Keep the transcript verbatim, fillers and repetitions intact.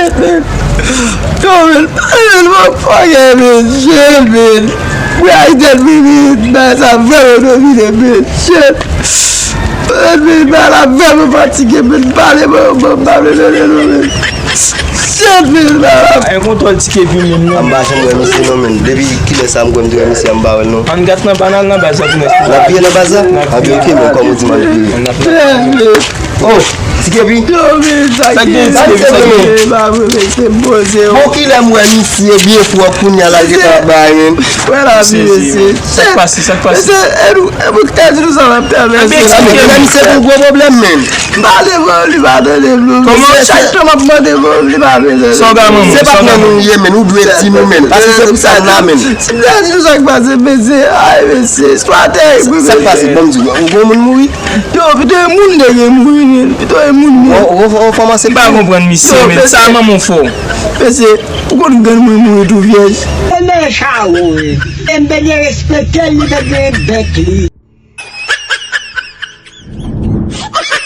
Yo, men, men, mwen fòkè, men, shit, men. Mwen Ayisyen, men, men, bagay sa vrèman domine, men, shit. Men, men, bagay la vrèman fatige, men, pale, mwen, mwen, mwen, mwen, mwen, men. Shit, men, bagay la. Ay, kontwòl ti kepi, men, non. M pa janm wè misye, non, men. Depi kilè sa m kwè m te wè misye, m pa wè l, non. Ann gat nan, pa n al nan baz la, tou nèf. N ap piye nan baz la? N ap piye. Ok, men, kòm ou di m ap piye. Shit, men. Oh, ti kepi. Yo, men, sa ki gen, sa ki gen, sa ki gen. Pa vre, men, se bon, se bon. Bon, kilè m wè misye byen pwòp kounye a la, l gentan ap bay, men. Wè la, mesye. Sa k pase, sa k pase? Mesye, e nou, e nou ki te di nou sa, w ap travèse. Misye gen gwo pwoblèm, men. M pa devan li, pa tande m, non. Kòman? Chak tan m ap mande, bon, li pa bezwen. Sa w ba manman? Se pa nan nou ye, men. Ou dwe di nou, men. Paske se pou sa n la, men. Si m ta di nou sa k pase, mesye, ay, mesye, istwa tèrib, wi, mesye. Sa k pase? Ban m di w, ou gon moun mouri? Yo, pito e moun te gen mouri, men. Pito e moun, men. Ou, ou, ou kòmanse. M pa konprann misye, men. Sa manman w fè w? Mesye, ou konn grann mwen mouri tou vyèj. E men chawo, wi. E m te byen respekte l, li te byen bèk li.